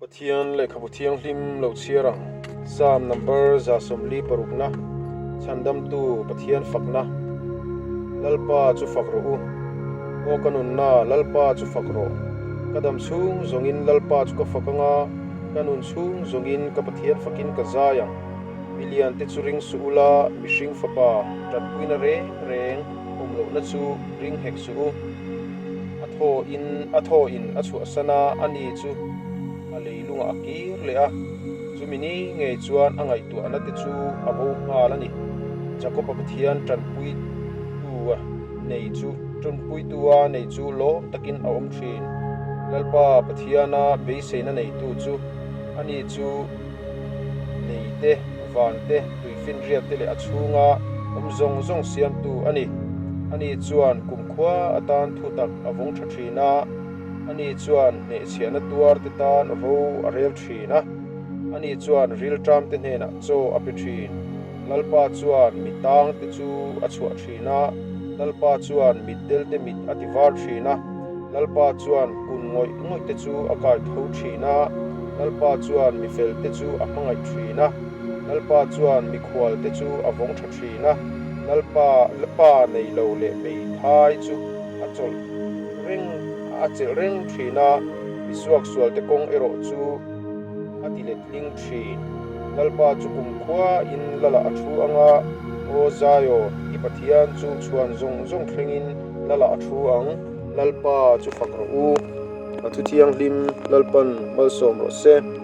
Pathian lehkhabu thianghlim lo chhiar ang. Psalm number 146 na, Chhandamtu Pathian fakna. Lalpa chu fak rawh u. Aw ka nunna, Lalpa chu fak rawh. Ka dam chhung zawngin Lalpa chu ka fak anga, ka nun chhung zawngin ka Pathian fakin ka zai ang. Milian te chu ring suh ula, mihring fapa tanpuina reng reng awm lohna chu ring hek suh u. A thaw in a thaw in a chhuahsan a, ani chu a leilungah a kir leh a. Chumi ni ngei chuan a ngaihtuahna te chu a bo nghal a ni. Jakob-a Pathian tanpuitu a nei chu tanpuitu a nei chu lawm takin a awm thin. Lalpa Pathiana beiseina neitu chu ani chu lei te, van te, tuifinriat te leh a chhunga awm zawng zawng siamtu a ni. Ani chuan kumkhua atan thutak a vawng tha thin a, ani chuan hnehchhiahna tuar te tan ro a rel thin a, ani chuan rilṭam te hnenah chaw a pe thin. Lalpa chuan mi tang te chu a chhuah thin a, Lalpa chuan mitdel te mit a ti var thin a. Lalpa chuan kun ngawih ngawih te chu a kai tho thin a, Lalpa chuan mi fel te chu a hmangaih thin a, Lalpa chuan mikhual te chu a vawng tha thin a, Lalpa pa nei lo leh hmeithai chu a chawlh reng a chelh reng thin a, mi suaksual te kawng erawh chu a ti letling thin. Lalpa chu kumkhua in Lala a thu ang a, Aw Zion, i Pathian chu chhuan zawng zawng thlengin Lala a thu ang. Lalpa chu fak rawh u, a thu thianghlim Lalpan malsawm rawh se.